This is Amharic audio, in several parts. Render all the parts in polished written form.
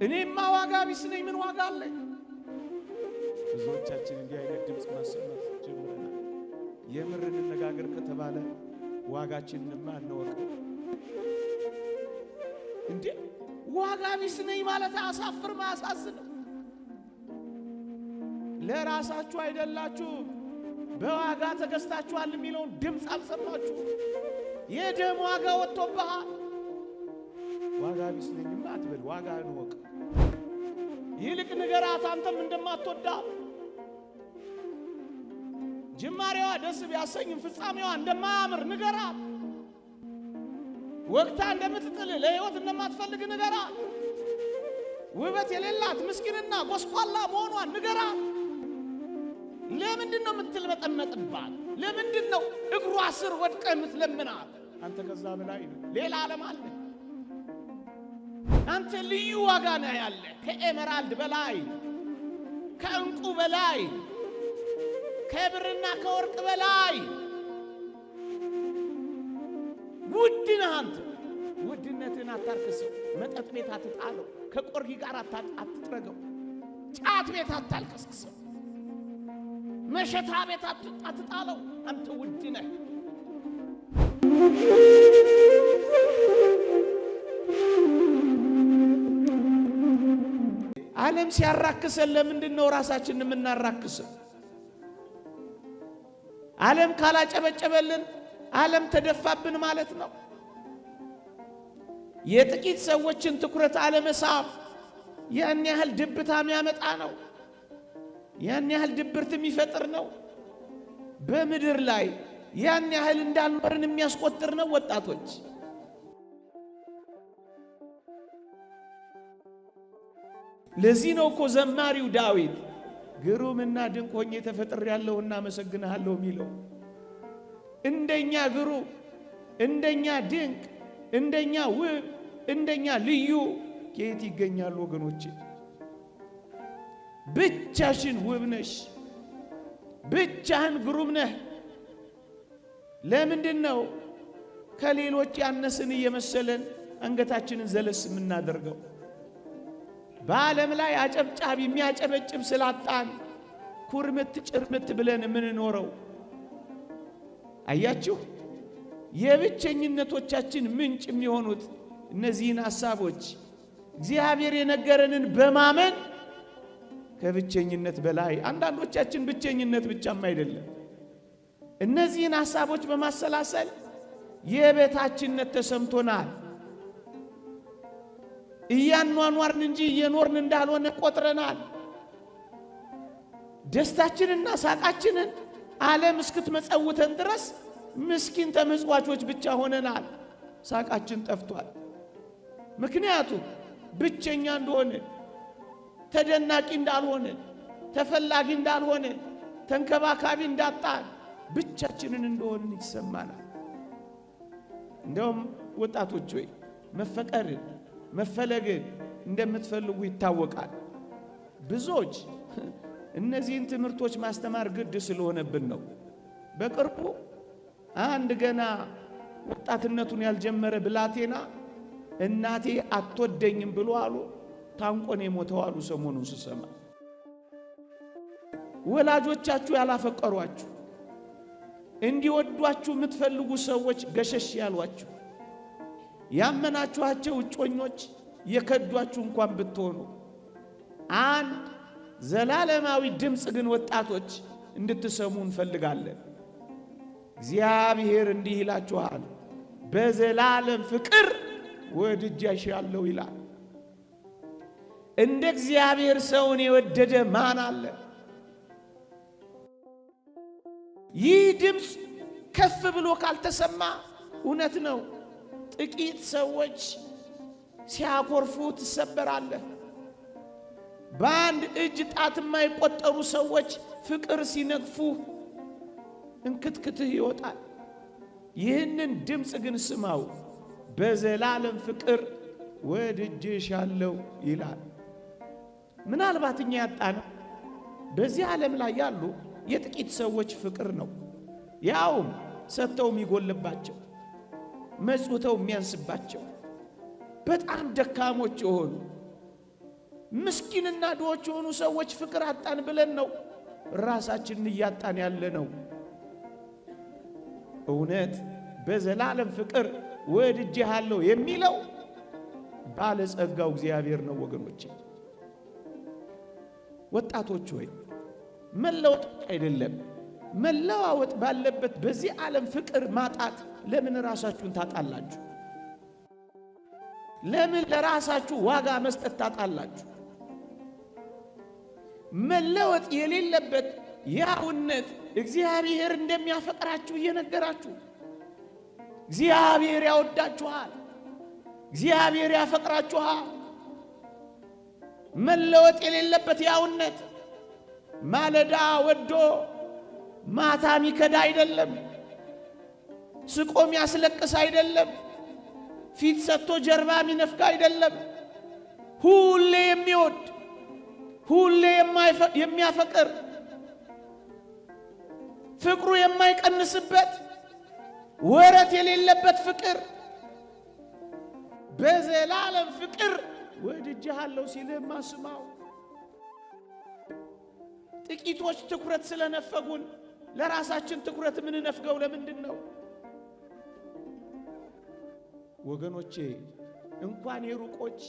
እኔማ ዋጋ ቢስ ነኝ፣ ምን ዋጋ አለኝ? ብዙዎቻችን እንዲህ አይነት ድምፅ ማሰማት ጀምረናል። የምር እንነጋገር ከተባለ ዋጋችንንማ አንወቅም። እንዴ ዋጋ ቢስ ነኝ ማለት አያሳፍርም? አያሳዝንም? ለራሳችሁ አይደላችሁ፣ በዋጋ ተገዝታችኋል የሚለውን ድምፅ አልሰማችሁ? የደም ዋጋ ወጥቶብሃል። ዋጋ ቢስ ነኝማ አትበል፣ ዋጋ እንወቅ። ይልቅ ንገራት አንተም እንደማትወዳት። ጅማሬዋ ደስ ቢያሰኝም ፍጻሜዋ እንደማያምር ንገራት። ወቅታ እንደምትጥል፣ ለሕይወት እንደማትፈልግ ንገራት። ውበት የሌላት ምስኪንና ጎስቋላ መሆኗን ንገራት። ለምንድን ነው የምትልመጠመጥባት? ለምንድን ነው እግሯ ስር ወድቀ የምትለምናት? አንተ ከዛ በላይ ነህ። ሌላ ዓለም አለ። አንተ ልዩ ዋጋ ነህ ያለ፣ ከ emerald በላይ፣ ከዕንቁ በላይ፣ ከብርና ከወርቅ በላይ ውድ ነህ አንተ። ውድነትህን አታርክሰው። መጠጥ ቤት አትጣለው። ከቆርጊ ጋር አትጥረገው። ጫት ቤት አታልከስክሰው። መሸታ ቤት አትጣለው። አንተ ውድ ነህ። ዓለም ሲያራክሰን ለምንድን ነው ራሳችንን የምናራክሰው? ዓለም ካላጨበጨበልን ዓለም ተደፋብን ማለት ነው። የጥቂት ሰዎችን ትኩረት አለመሳብ ያን ያህል ድብታ የሚያመጣ ነው። ያን ያህል ድብርት የሚፈጥር ነው። በምድር ላይ ያን ያህል እንዳልኖርን የሚያስቆጥር ነው። ወጣቶች፣ ለዚህ ነው እኮ ዘማሪው ዳዊት ግሩምና ድንቅ ሆኜ ተፈጥሬያለሁና አመሰግንሃለሁ የሚለው። እንደኛ ግሩም፣ እንደኛ ድንቅ፣ እንደኛ ውብ፣ እንደኛ ልዩ ከየት ይገኛሉ ወገኖቼ? ብቻሽን ውብ ነሽ፣ ብቻህን ግሩም ነህ። ለምንድን ነው ከሌሎች ያነስን እየመሰለን አንገታችንን ዘለስ የምናደርገው? በዓለም ላይ አጨብጫቢ የሚያጨበጭብ ስላጣን ኩርምት ጭርምት ብለን የምንኖረው። አያችሁ፣ የብቸኝነቶቻችን ምንጭ የሚሆኑት እነዚህን ሐሳቦች እግዚአብሔር የነገረንን በማመን ከብቸኝነት በላይ፣ አንዳንዶቻችን ብቸኝነት ብቻም አይደለም፣ እነዚህን ሐሳቦች በማሰላሰል የበታችነት ተሰምቶናል። እያኗኗርን እንጂ እየኖርን እንዳልሆነ ቆጥረናል። ደስታችንና ሳቃችንን ዓለም እስክትመጸውተን ድረስ ምስኪን ተመጽዋቾች ብቻ ሆነናል። ሳቃችን ጠፍቷል። ምክንያቱም ብቸኛ እንደሆነ፣ ተደናቂ እንዳልሆነ፣ ተፈላጊ እንዳልሆነ፣ ተንከባካቢ እንዳጣን፣ ብቻችንን እንደሆንን ይሰማናል። እንደውም ወጣቶች ሆይ፣ መፈቀርን መፈለግን እንደምትፈልጉ ይታወቃል። ብዙዎች እነዚህን ትምህርቶች ማስተማር ግድ ስለሆነብን ነው። በቅርቡ አንድ ገና ወጣትነቱን ያልጀመረ ብላቴና እናቴ አትወደኝም ብሎ አሉ ታንቆን የሞተው አሉ ሰሞኑን ስሰማ። ወላጆቻችሁ ያላፈቀሯችሁ፣ እንዲወዷችሁ የምትፈልጉ ሰዎች ገሸሽ ያሏችሁ፣ ያመናችኋቸው እጮኞች የከዷችሁ እንኳን ብትሆኑ፣ አንድ ዘላለማዊ ድምፅ ግን ወጣቶች እንድትሰሙ እንፈልጋለን። እግዚአብሔር እንዲህ ይላችኋል፣ በዘላለም ፍቅር ወድጄሻለሁ ይላል። እንደ እግዚአብሔር ሰውን የወደደ ማን አለ? ይህ ድምፅ ከፍ ብሎ ካልተሰማ እውነት ነው፣ ጥቂት ሰዎች ሲያኮርፉ ትሰበራለህ። በአንድ እጅ ጣት የማይቆጠሩ ሰዎች ፍቅር ሲነግፉ እንክትክትህ ይወጣል። ይህንን ድምፅ ግን ስማው፣ በዘላለም ፍቅር ወድጄሻለሁ ይላል። ምናልባት እኛ ያጣነው በዚህ ዓለም ላይ ያሉ የጥቂት ሰዎች ፍቅር ነው። ያውም ሰጥተው የሚጎልባቸው፣ መጽውተው የሚያንስባቸው፣ በጣም ደካሞች የሆኑ፣ ምስኪንና ድሆች የሆኑ ሰዎች ፍቅር አጣን ብለን ነው ራሳችንን እያጣን ያለ ነው። እውነት በዘላለም ፍቅር ወድጄሃለሁ የሚለው ባለጸጋው እግዚአብሔር ነው። ወገኖቼ ወጣቶች ሆይ መለወጥ አይደለም መለዋወጥ ባለበት በዚህ ዓለም ፍቅር ማጣት ለምን ራሳችሁን ታጣላችሁ? ለምን ለራሳችሁ ዋጋ መስጠት ታጣላችሁ? መለወጥ የሌለበት ያውነት እግዚአብሔር እንደሚያፈቅራችሁ እየነገራችሁ፣ እግዚአብሔር ያወዳችኋል፣ እግዚአብሔር ያፈቅራችኋል። መለወጥ የሌለበት ያውነት ማለዳ ወዶ ማታ ሚከዳ አይደለም። ስቆ ሚያስለቅስ አይደለም። ፊት ሰጥቶ ጀርባ ሚነፍግ አይደለም። ሁሌ የሚወድ፣ ሁሌ የሚያፈቅር፣ ፍቅሩ የማይቀንስበት፣ ወረት የሌለበት ፍቅር፣ በዘላለም ፍቅር ወድጄሃለሁ ሲልህማ ስማው። ጥቂቶች ትኩረት ስለነፈጉን ለራሳችን ትኩረት የምንነፍገው ለምንድን ነው? ወገኖቼ እንኳን የሩቆች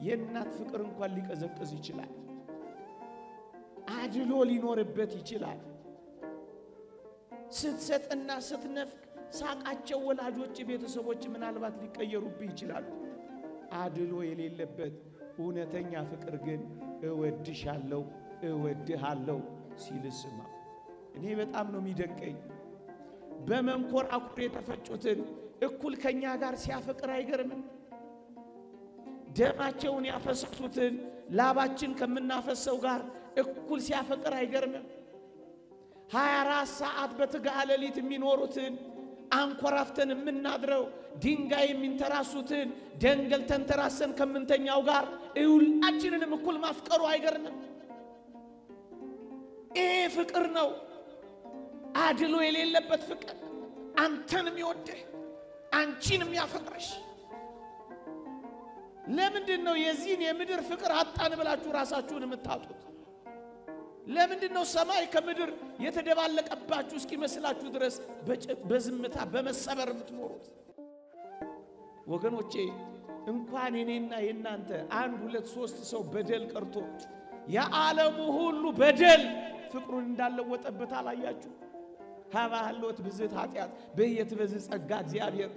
የእናት ፍቅር እንኳን ሊቀዘቅዝ ይችላል። አድሎ ሊኖርበት ይችላል። ስትሰጥና ስትነፍግ ሳቃቸው ወላጆች፣ ቤተሰቦች ምናልባት ሊቀየሩብህ ይችላሉ። አድሎ የሌለበት እውነተኛ ፍቅር ግን እወድሻለሁ፣ እወድሃለሁ ሲል ስማ። እኔ በጣም ነው የሚደንቀኝ። በመንኮራኩር የተፈጩትን እኩል ከኛ ጋር ሲያፈቅር አይገርምም? ደማቸውን ያፈሰሱትን ላባችን ከምናፈሰው ጋር እኩል ሲያፈቅር አይገርምም? 24 ሰዓት በትጋሃ ሌሊት የሚኖሩትን፣ አንኮራፍተን የምናድረው ድንጋይ የሚንተራሱትን ደንገል ተንተራሰን ከምንተኛው ጋር ሁላችንንም እኩል ማፍቀሩ አይገርምም? ይሄ ፍቅር ነው። አድሎ የሌለበት ፍቅር፣ አንተን የሚወድህ፣ አንቺን የሚያፈቅርሽ። ለምንድን ነው የዚህን የምድር ፍቅር አጣን ብላችሁ ራሳችሁን የምታጡት? ለምንድን ነው ሰማይ ከምድር የተደባለቀባችሁ እስኪመስላችሁ ድረስ በዝምታ በመሰበር የምትኖሩት? ወገኖቼ እንኳን የኔና የናንተ አንድ ሁለት ሶስት ሰው በደል ቀርቶ የዓለሙ ሁሉ በደል ፍቅሩን እንዳለወጠበት አላያችሁ? ሀባህሎት ብዝት ኃጢአት በየትበዝ ጸጋ እግዚአብሔር።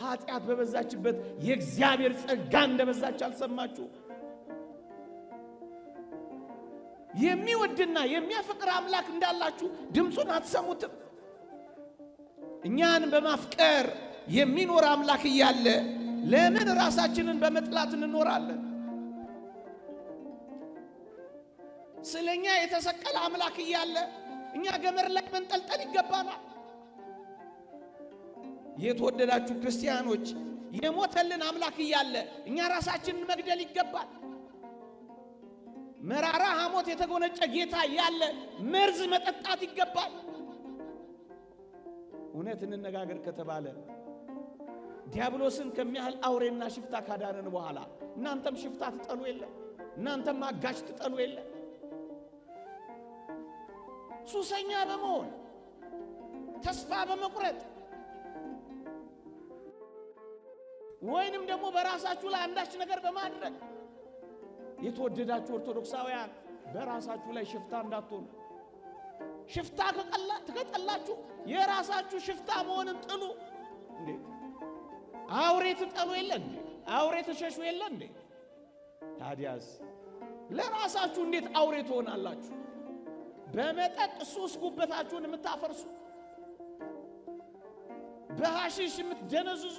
ኃጢአት በበዛችበት የእግዚአብሔር ጸጋ እንደበዛች አልሰማችሁ? የሚወድና የሚያፈቅር አምላክ እንዳላችሁ ድምፁን አትሰሙትም? እኛን በማፍቀር የሚኖር አምላክ እያለ ለምን ራሳችንን በመጥላት እንኖራለን? ስለኛ የተሰቀለ አምላክ እያለ እኛ ገመድ ላይ መንጠልጠል ይገባናል። የተወደዳችሁ ክርስቲያኖች፣ የሞተልን አምላክ እያለ እኛ ራሳችንን መግደል ይገባል። መራራ ሐሞት የተጎነጨ ጌታ እያለ መርዝ መጠጣት ይገባል። እውነት እንነጋገር ከተባለ ዲያብሎስን ከሚያህል አውሬና ሽፍታ ካዳነን በኋላ እናንተም ሽፍታ ትጠሉ የለ? እናንተም አጋች ትጠሉ የለ? ሱሰኛ በመሆን፣ ተስፋ በመቁረጥ፣ ወይንም ደግሞ በራሳችሁ ላይ አንዳች ነገር በማድረግ፣ የተወደዳችሁ ኦርቶዶክሳውያን በራሳችሁ ላይ ሽፍታ እንዳትሆኑ። ሽፍታ ከጠላችሁ የራሳችሁ ሽፍታ መሆንን ጥሉ። እንዴ አውሬ ትጠሉ የለ እንዴ? አውሬ ትሸሹ የለ እንዴ? ታዲያስ ለራሳችሁ እንዴት አውሬ ትሆናላችሁ? በመጠጥ ሱስ ጉበታችሁን የምታፈርሱ፣ በሐሺሽ የምትደነዝዙ፣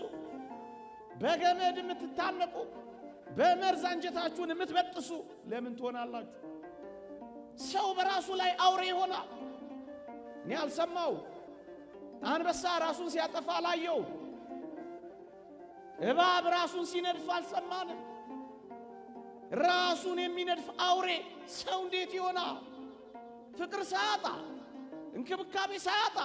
በገመድ የምትታነቁ፣ በመርዝ አንጀታችሁን የምትበጥሱ ለምን ትሆናላችሁ? ሰው በራሱ ላይ አውሬ ይሆናል። እኔ አልሰማው። አንበሳ ራሱን ሲያጠፋ አላየው። እባብ ራሱን ሲነድፍ አልሰማንም። ራሱን የሚነድፍ አውሬ ሰው እንዴት ይሆናል? ፍቅር ሳያጣ፣ እንክብካቤ ሳያጣ፣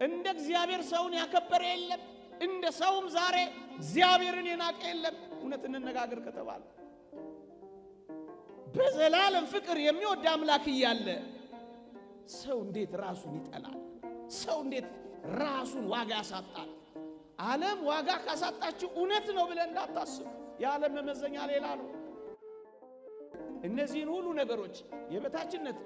እንደ እግዚአብሔር ሰውን ያከበረ የለም። እንደ ሰውም ዛሬ እግዚአብሔርን የናቀ የለም። እውነት እንነጋገር ከተባለ በዘላለም ፍቅር የሚወድ አምላክ እያለ ሰው እንዴት ራሱን ይጠላል? ሰው እንዴት ራሱን ዋጋ ያሳጣል? ዓለም ዋጋ ካሳጣችሁ እውነት ነው ብለን እንዳታስቡ። የዓለም መመዘኛ ሌላ ነው። እነዚህን ሁሉ ነገሮች የበታችነት፣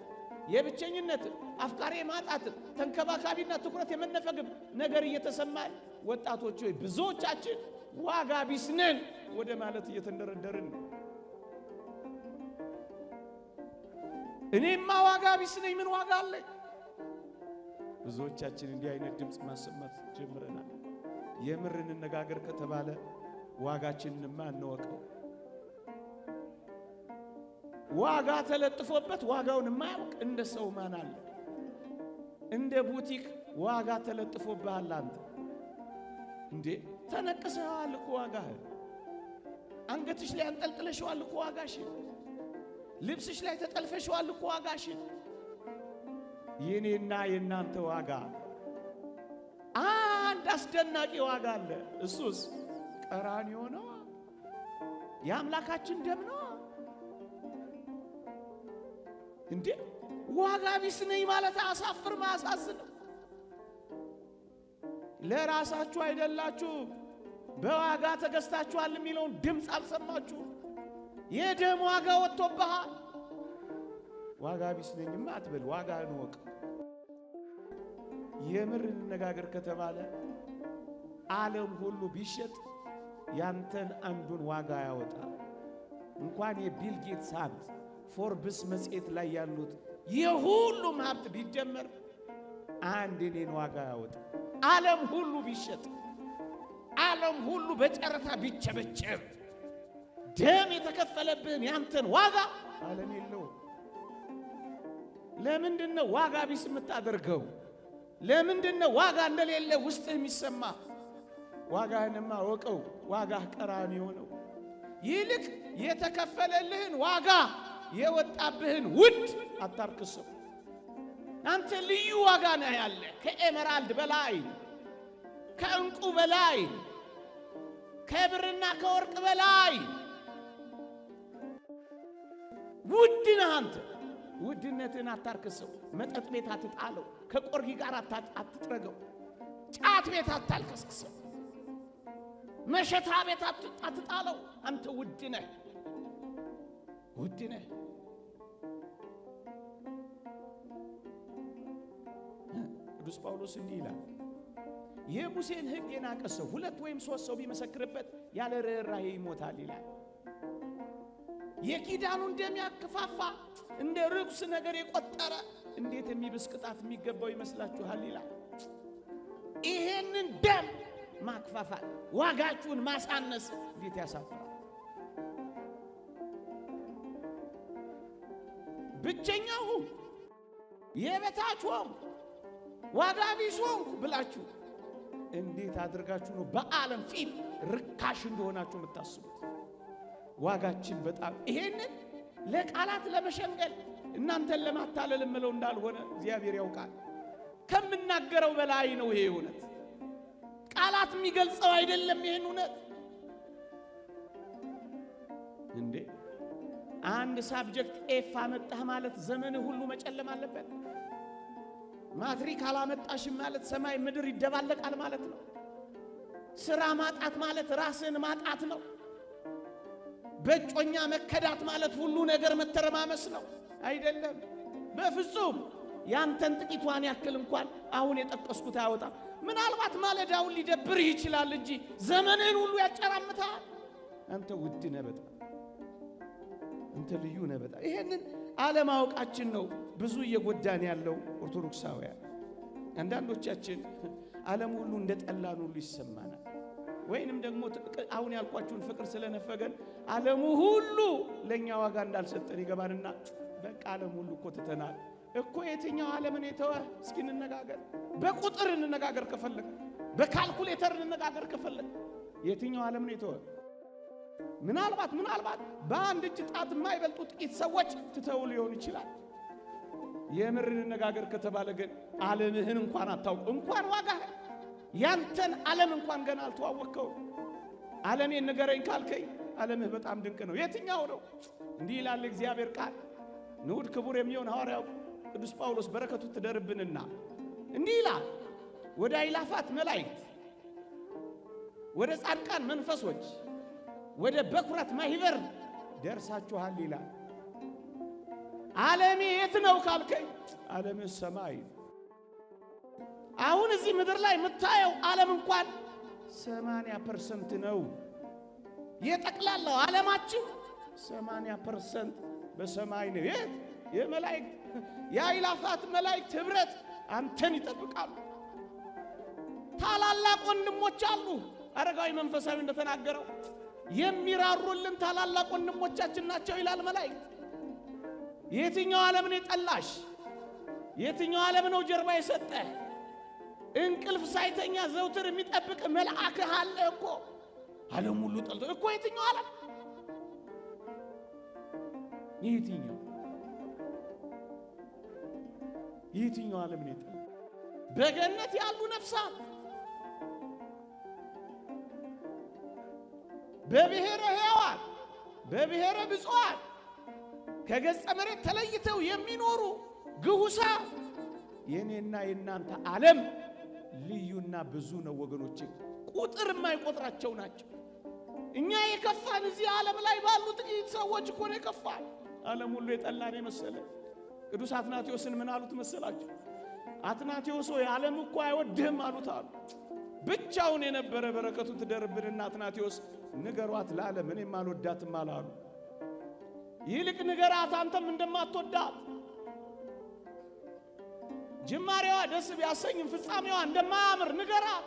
የብቸኝነትን፣ አፍቃሪ የማጣትን፣ ተንከባካቢና ትኩረት የመነፈግም ነገር እየተሰማን ወጣቶች ሆይ ብዙዎቻችን ዋጋ ቢስ ነን ወደ ማለት እየተንደረደርን ነው። እኔማ ዋጋ ቢስ ነኝ፣ ምን ዋጋ አለኝ? ብዙዎቻችን እንዲህ አይነት ድምፅ ማሰማት ጀምረናል። የምር እንነጋገር ከተባለ ዋጋችንንማ እንወቀው። ዋጋ ተለጥፎበት ዋጋውን የማያውቅ እንደ ሰው ማን አለ? እንደ ቡቲክ ዋጋ ተለጥፎብሃል። አንተ እንዴ ተነቅሰዋል እኮ ዋጋህ። አንገትሽ ላይ አንጠልጥለሽዋል እኮ ዋጋሽን። ልብስሽ ላይ ተጠልፈሽዋል እኮ ዋጋሽን። የኔና የናንተ ዋጋ አንድ አስደናቂ ዋጋ አለ። እሱስ ቀራንዮ ነው። የአምላካችን ደም ነው። እንዴ ዋጋ ቢስ ነኝ ማለት አያሳፍርም? አያሳዝንም? ለራሳችሁ አይደላችሁ በዋጋ ተገዝታችኋል የሚለውን ድምፅ አልሰማችሁ? የደም ዋጋ ወጥቶብሃል። ዋጋ ቢስ ነኝማ አትበል፣ ዋጋህን እወቅ። የምር እንነጋገር ከተባለ ዓለም ሁሉ ቢሸጥ ያንተን አንዱን ዋጋ ያወጣል። እንኳን የቢል ጌትስ ሀብት ፎርብስ መጽሔት ላይ ያሉት የሁሉም ሀብት ቢደመር አንድ እኔን ዋጋ ያወጣ። ዓለም ሁሉ ቢሸጥ፣ ዓለም ሁሉ በጨረታ ቢቸበቸብ ደም የተከፈለብህን ያንተን ዋጋ ዓለም የለውም። ለምንድን ነው ዋጋ ቢስ የምታደርገው? ለምንድን ነው ዋጋ እንደሌለ ውስጥህ የሚሰማ? ዋጋህንማ ወቀው። ዋጋህ ቀራንዮ ነው። ይልቅ የተከፈለልህን ዋጋ የወጣብህን ውድ አታርክሰው። አንተ ልዩ ዋጋ ነህ ያለ፣ ከ emerald በላይ፣ ከዕንቁ በላይ፣ ከብርና ከወርቅ በላይ ውድ ነህ አንተ። ውድነትህን አታርክሰው። መጠጥ ቤት አትጣለው። ከቆርጊ ጋር አትጥረገው። ጫት ቤት አታልከስክሰው። መሸታ ቤት አትጣለው። አንተ ውድ ነህ፣ ውድ ነህ። ቅዱስ ጳውሎስ እንዲህ ይላል፣ የሙሴን ሕግ የናቀ ሰው 2 ወይም 3 ሰው ቢመሰክርበት ያለ ርኅራኄ ይሞታል ይላል። የኪዳኑን ደም ያከፋፋ እንደ ርኩስ ነገር የቆጠረ እንዴት የሚብስ ቅጣት የሚገባው ይመስላችኋል ይላል። ይሄንን ደም ማክፋፋት፣ ዋጋችሁን ማሳነስ እንዴት ያሳፍራል። ብቸኛ ሆንኩ፣ የበታች ሆንኩ፣ ዋጋ ቢስ ሆንኩ ብላችሁ እንዴት አድርጋችሁ ነው በዓለም ፊት ርካሽ እንደሆናችሁ የምታስቡት? ዋጋችን በጣም ይሄንን ለቃላት ለመሸንገል እናንተን ለማታለል እምለው እንዳልሆነ እግዚአብሔር ያውቃል። ከምናገረው በላይ ነው ይሄ እውነት። ቃላት የሚገልጸው አይደለም ይሄን እውነት። እንዴ አንድ subject F አመጣህ ማለት ዘመንህ ሁሉ መጨለም አለበት። ማትሪክ አላመጣሽም ማለት ሰማይ ምድር ይደባለቃል ማለት ነው። ስራ ማጣት ማለት ራስን ማጣት ነው። በእጮኛ መከዳት ማለት ሁሉ ነገር መተረማመስ ነው። አይደለም፣ በፍጹም። ያንተን ጥቂቷን ያክል እንኳን አሁን የጠቀስኩት አያወጣም። ምናልባት ማለዳውን ሊደብርህ ይችላል እንጂ ዘመንህን ሁሉ ያጨራምታል። አንተ ውድ ነህ በጣም፣ አንተ ልዩ ነህ በጣም። ይሄንን አለማወቃችን ነው ብዙ እየጎዳን ያለው ኦርቶዶክሳውያን። አንዳንዶቻችን ዓለም ሁሉ እንደጠላን ሁሉ ይሰማናል። ወይንም ደግሞ አሁን ያልኳችሁን ፍቅር ስለነፈገን ዓለሙ ሁሉ ለኛ ዋጋ እንዳልሰጠን ይገባንና በቃ ዓለም ሁሉ እኮ ትተናል እኮ። የትኛው ዓለምን የተወ? እስኪ እንነጋገር፣ በቁጥር እንነጋገር ከፈለግ፣ በካልኩሌተር እንነጋገር ከፈለግ፣ የትኛው ዓለምን የተወ? ምናልባት በአንድ እጅ ጣት የማይበልጡ ጥቂት ሰዎች ትተው ሊሆን ይችላል። የምር እንነጋገር ከተባለ ግን ዓለምህን እንኳን አታውቅ፣ እንኳን ዋጋህ ያንተን ዓለም እንኳን ገና አልተዋወቅከው። ዓለሜን ንገረኝ ካልከኝ ዓለምህ በጣም ድንቅ ነው። የትኛው ነው? እንዲህ ይላል እግዚአብሔር ቃል። ንዑድ ክቡር የሚሆን ሐዋርያው ቅዱስ ጳውሎስ በረከቱ ትደርብንና እንዲህ ይላል፣ ወደ አይላፋት መላእክት፣ ወደ ጻድቃን መንፈሶች፣ ወደ በኩራት ማህበር ደርሳችኋል ይላል። ዓለሜ የት ነው ካልከኝ፣ ዓለምህ ሰማይ። አሁን እዚህ ምድር ላይ የምታየው ዓለም እንኳን 80% ነው። የጠቅላላው ዓለማችን 80% በሰማይ ነው። የት? የመላእክት የአእላፋት መላእክት ኅብረት አንተን ይጠብቃሉ። ታላላቅ ወንድሞች አሉ። አረጋዊ መንፈሳዊ እንደተናገረው የሚራሩልን ታላላቅ ወንድሞቻችን ናቸው ይላል መላእክት። የትኛው ዓለም ነው የጠላሽ? የትኛው ዓለም ነው ጀርባ የሰጠ? እንቅልፍ ሳይተኛ ዘውትር የሚጠብቅ መልአክህ አለ እኮ። ዓለም ሁሉ ጠልቶ እኮ የትኛው ዓለም? የትኛው የትኛው ዓለም ነው የጠላ? በገነት ያሉ ነፍሳት በብሔረ ሕያዋን በብሔረ ብፁዓን ከገጸ መሬት ተለይተው የሚኖሩ ግሁሳ የኔና የናንተ ዓለም ልዩና ብዙ ነው ወገኖቼ፣ ቁጥር የማይቆጥራቸው ናቸው። እኛ የከፋን እዚህ ዓለም ላይ ባሉ ጥቂት ሰዎች እኮ ነው የከፋን። ዓለም ሁሉ የጠላን የመሰለ። ቅዱስ አትናቴዎስን ምን አሉት መሰላችሁ? አትናቴዎስ ሆይ ዓለም እኮ አይወድህም አሉት አሉ። ብቻውን የነበረ በረከቱ ትደርብንና አትናቴዎስ ንገሯት ለዓለም እኔም አልወዳትም አላሉ። ይልቅ ንገራት አንተም እንደማትወዳት፣ ጅማሬዋ ደስ ቢያሰኝም ፍጻሜዋ እንደማያምር ንገራት።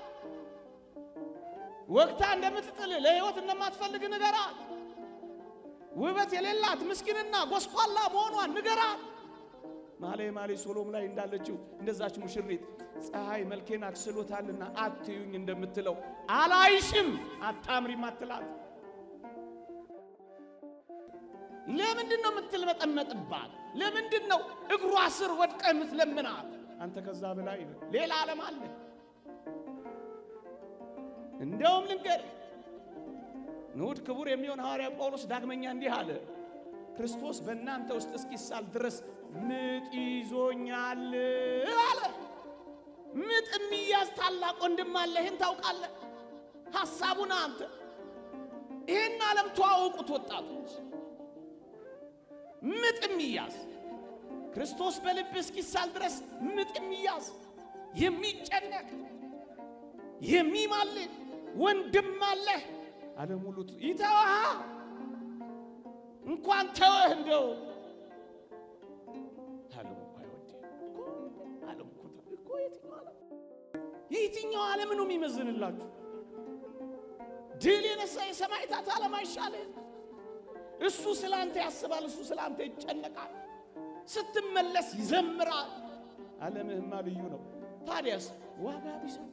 ወቅታ እንደምትጥል ለሕይወት እንደማትፈልግ ንገራት። ውበት የሌላት ምስኪንና ጎስቋላ መሆኗን ንገራት። መኃልየ መኃልይ ሶሎም ላይ እንዳለችው እንደዛች ሙሽሪት ፀሐይ መልኬን አክስሎታልና አትዩኝ እንደምትለው አላይሽም አታምሪም አትላት። ለምንድን ነው የምትልመጠመጥባት? ለምንድን ነው እግሯ ስር ወድቀ የምትለምናት? አንተ ከዛ በላይ ሌላ ዓለም አለ። እንደውም ልንገርህ፣ ንዑድ ክቡር የሚሆን ሐዋርያ ጳውሎስ ዳግመኛ እንዲህ አለ፣ ክርስቶስ በእናንተ ውስጥ እስኪሳል ድረስ ምጥ ይዞኛል አለ። ምጥ የሚያዝ ታላቅ ወንድም አለ። ይህን ታውቃለህ? ሐሳቡን አንተ ይህን ዓለም ተዋወቁት ወጣቶች። ምጥ የሚያዝ ክርስቶስ በልብ እስኪሳል ድረስ ምጥ የሚያዝ የሚጨነቅ የሚማልድ ወንድም አለህ። ዓለም ሁሉ ይተዋሃ እንኳን ተወህ። እንደው ዓለም እኮ አይወድህም እኮ ዓለም እኮ እኮ የትኛው ዓለም የትኛው ዓለም ነው የሚመዝንላችሁ? ድል የነሳ የሰማዕታት ዓለም አይሻልህም? እሱ ስላንተ ያስባል። እሱ ስላንተ ይጨነቃል። ስትመለስ ይዘምራል። ዓለምህማ ልዩ ነው። ታዲያስ ዋጋ ቢሰጥ